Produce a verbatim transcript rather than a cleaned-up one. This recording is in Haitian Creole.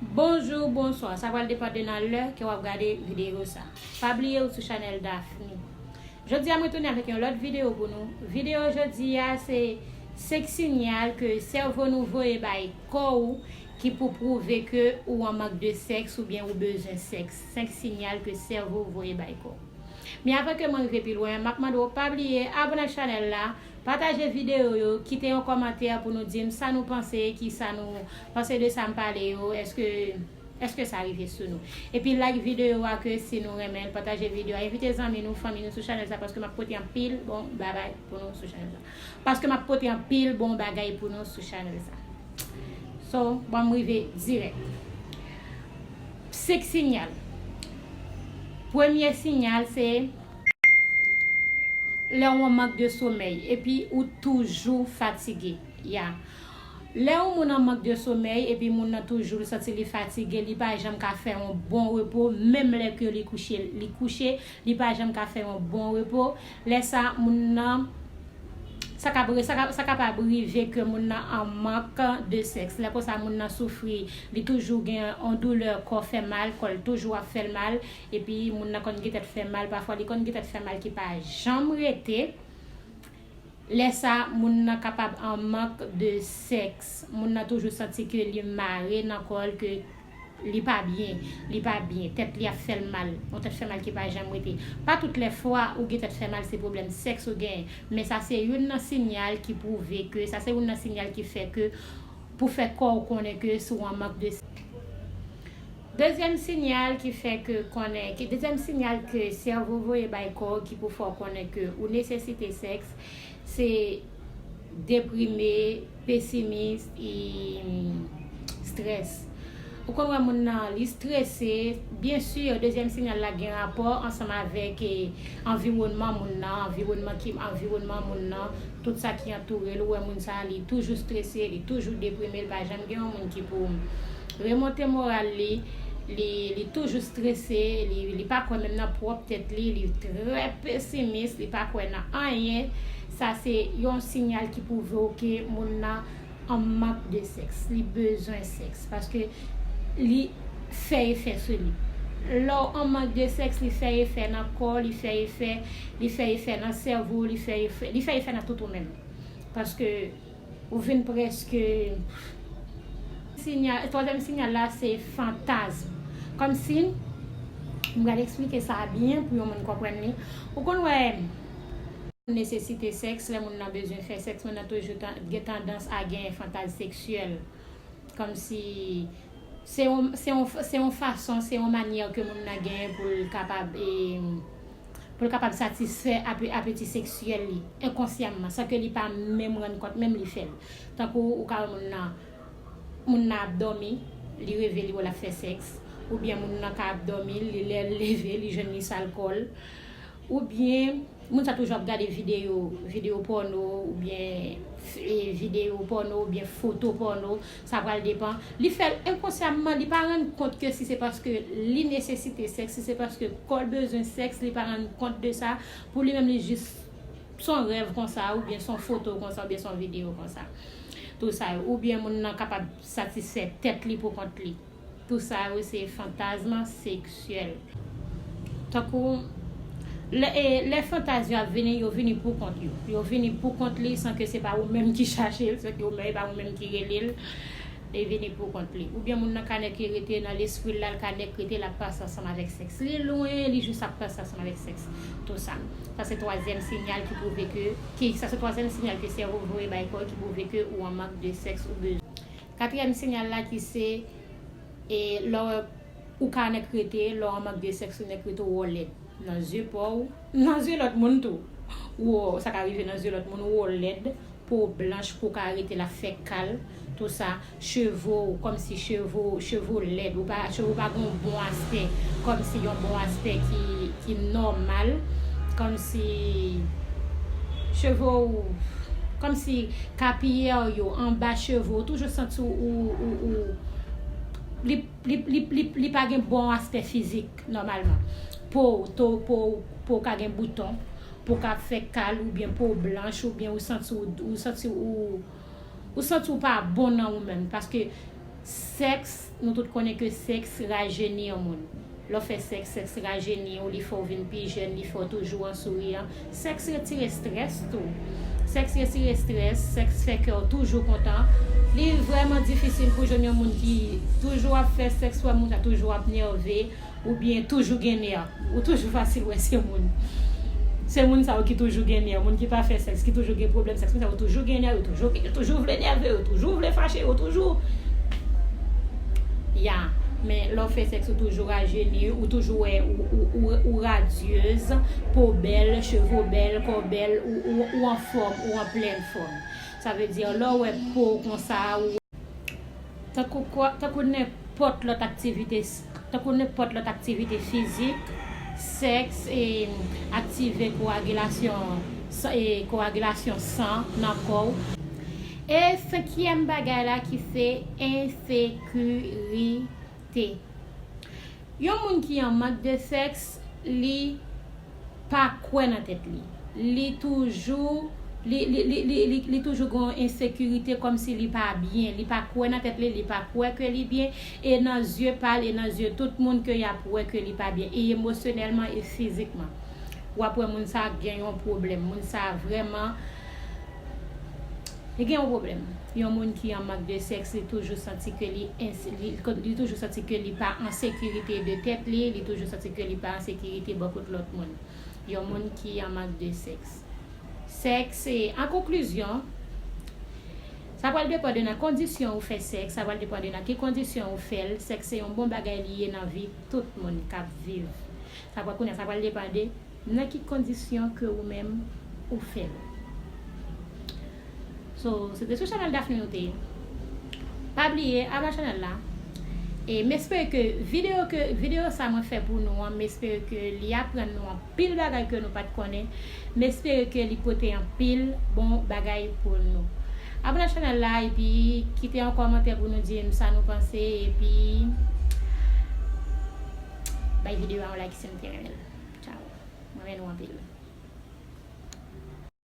Bonjou, bonswa. Sa pral depann de nan lè ke w ap gade videyo sa. Pa bliye ou sou chanèl Daphne. Jodi a mwen tounen avèk yon lòt videyo pou nou. Videyo jodi a se senk sinyal ke sèvo nou voye bay kò ou ki pou pwouve ke ou an mank de sèks oubyen ou bezwen sèks. Senk sinyal ke sèvo voye bay kò ou. Men avan ke mwen rive pi lwen, m ap mande w pa bliye abòne ak chanèl la, pataje videyo yo, kite yon kòmantè pou nou di m sa nou panse, ki sa nou panse de sa m pale yo, èske, èske sa rive sou nou. Epi like videyo a ke si nou renmen l, pataje videyo a, envite zanmi nou, fanmi nou sou chanèl sa, paske m ap pote anpil bon bagay pou nou sou chanèl sa. Paske m ap pote anpil bon bagay pou nou sou chanèl sa. So, bon, m rive dirèk. Senk sinyal. Premye sinyal se lè w an mank de somèy epi ou toujou fatige. Ya. Lè yon moun an mank de somèy epi moun nan toujou santi li fatige, li pa janm ka fè yon bon repo, menm lè ke li kouche, li kouche, li pa janm ka fè yon bon repo. Lè sa, moun nan sa ka, sa ka, sa kapab rive ke moun nan an mank de sèks. Lè konsa, moun nan soufri, li toujou gen yon doulè, kò fè mal, kò l toujou ap fè l mal, epi moun nan konn gen tèt fè mal, pafwa li konn gen tèt fè mal ki pa janm rete. Lè sa, moun nan kapab an mank de sèks. Moun nan toujou santi ke li mare nan kò l, ke li pa byen, li pa byen, tèt li ap fè l mal, yon tèt fè mal ki pa janm rete. Pa tout lè fwa ou gen tèt fè mal se pwoblèm sèks ou genyen, men sa se youn nan sinyal ki pwouve ke, sa se youn nan sinyal ki fè ke, pou fè kò w konnen ke si w an mank de sèks. Dezyèm sinyal ki fè ke konnen, ki, dezyèm sinyal ke sèvo voye bay kò w ki pou fè w konnen ke ou nesesite sèks, se deprime, pesimis, e strès. Ou konn wè moun nan, li strese, byen si, dezyèm sinyal la gen rapò ansanm avèk, e, anviwònman moun nan, anviwònman ki, anviwònman moun nan, tout sa ki antoure l, ou wè moun sa, li toujou strese, li toujou deprime, li pa janm gen yon moun ki pou remonte moral li, li, li toujou strese, li, li pa kwè menm nan pwòp tèt li, li trè pesimis, li pa kwè nan anyen. Sa se yon sinyal ki pwouve w ke moun nan an mank de sèks, li bezwen sèks, paske li fè efè sou li. Lè w an mank de sèks, li fè efè nan kò, li fè efè, li fè efè nan sèvo, li fè efè, li fè efè nan tout ou menm. Paske ou vin prèske, sinyal, twazyèm sinyal la se fantasm. Kòmsi, m pral eksplike sa byen pou yon moun konprann li. Ou konn wè, nesesite sèks, lè moun nan bezwen fè sèks, moun nan toujou tan-, gen tandans a genyen fantaz seksyèl. Kòmsi se yon, se yon, se yon fason, se yon manyè ke moun nan genyen pou l kapab, e, pou l kapab satisfè ape-, apeti seksyèl li, enkonsyamman, san ke li pa menm rann kont, menm li fè l. Tankou ou ka wè moun nan, moun nan ap dòmi, li reve li wè l ap fè sèks, oubyen moun nan ka ap dòmi, li lè l leve, li jwenn li sal kò l, oubyen moun sa toujou ap gade videyo, videyo pòno, oubyen, e, videyo pòno, oubyen foto pòno, sa pral depann. Li fè l enkonsyamman, li pa rann kont ke si se paske li nesesite sèks, si se paske kò l bezwen sèks, li pa rann kont de sa. Pou li menm, li jis, s on rèv konsa, oubyen s on foto konsa, oubyen s on videyo konsa. Tou sa yo. Oubyen moun nan kapab satisfè tèt li pou kont li. Tou sa yo se fantasm seksyèl. Tankou, lè, e, lè fantaz yo ap vini, yo vini pou kont yo. Yo vini pou kont li san ke se pa ou menm ki chache l, san ke ou menm, e pa ou menm ki rele l. Li vini pou kont li. Oubyen moun nan ka nèk rete nan lespri l la, l ka nèk rete, l ap panse ansanm avèk sèks. Li lwen, li jis ap panse ansanm avèk sèks. Tou sa. Sa se twazyèm sinyal ki pwouve ke, ki, sa se twazyèm sinyal ke sèvo voye bay kò ki pwouve ke ou an mank de sèks ou bezwen. Katriyèm sinyal la ki se, e, lè w, ou ka nèk rete, lè w an mank de sèks ou nèk rete, ou wè w lèd. Nan zye pa w, nan zye lòt moun tou. Ou wè, sa ka rive nan zye lòt moun, ou wè w lèd, po w blanch, po w ka rete l ap fè kal, tou sa, cheve w, kòmsi cheve w, cheve w lèd, ou pa, cheve w pa gen yon bon aspè, kòmsi yon bon aspè ki, ki nòmal, kòmsi cheve w, kòmsi kapiyè w yo, anba cheve w, toujou santi w, ou, ou, ou, li, li, li, li, li pa gen bon aspè fizik, nòmalman. Po w, to, po w, po w ka gen bouton, po w ka fè kal, oubyen po w blanch, oubyen ou santi w, ou santi w, ou santi w pa bon nan ou menm, paske s-, Sèks, nou tout konnen ke sèks rajeni yon moun. Lè w fè sèks, sèks rajeni w, li fè w vin pi jèn, li fè w toujou an souriyan. Sèks retire strès tou. Sèks retire strès, sèks fè kè w toujou kontan. Li vrèman difisil pou jwenn yon moun ki toujou ap fè sèks, wè moun sa toujou ap nève, oubyen toujou gen nè. Ou toujou fasil wè se moun. Se moun sa yo ki toujou gen nè, moun ki pa fè sèks, ki toujou gen pwoblèm sèks, moun sa yo toujou gen nè, yo toujou, yo toujou vle nève, yo toujou vle fache, yo toujou Ya, men lè w fè sèks, ou toujou rajeni, ou toujou wè, ou, ou, ou, ou radyez, po bèl, cheve w bèl, kò w bèl, ou, ou, ou anfòm, ou an plèn fòm. Sa vle di, lè w wè po w konsa, ou, tankou kwa, tankou nenpòt lòt aktivite, tankou nenpòt lòt aktivite fizik, sèks e aktive koagilasyon, san- e koagilasyon san nan kò w. E senkyèm bagay la ki se ensekirite. Yon moun ki an mank de sèks, li pa kwè nan tèt li. Li toujou, li, li, li, li, li, li toujou gen yon ensekirite, kòmsi li pa byen. Li pa kwè nan tèt li, li pa kwè ke li byen. E nan zye pa l, e nan zye tout moun ke y ap wè ke li pa byen. E emosyonèlman, e fizikman. W ap wè moun sa gen yon pwoblèm. Moun sa vrèman Li gen yon pwoblèm. Yon moun ki an mank de sèks, li toujou santi ke li, li, li toujou santi ke li pa an sekirite de tèt li, li toujou santi ke li pa an sekirite bò kot lòt moun. Yon moun ki an mank de sèks. Sèks, e, an konklizyon, sa pral depann de nan kondisyon ou fè sèks, sa pral depann de nan ki kondisyon ou fè l. Sèks se yon bon bagay li ye nan vi tout moun k ap viv. Sa pral kounye a, sa pral depann de nan ki kondisyon ke ou menm ou fè l. So, se te sou chanèl Daphne nou te ye. Pa bliye abone chanèl la. E m espere ke videyo ke videyo sa mwen fè pou nou an, m espere ke li aprann nou anpil bagay ke nou pa t konnen. M espere ke li pote anpil bon bagay pou nou. Abone chanèl la epi kite yon kòmantè pou nou di m sa nou panse epi bay videyo a yon like si nou te renmen l. Tchao. Mwen renmen nou anpil.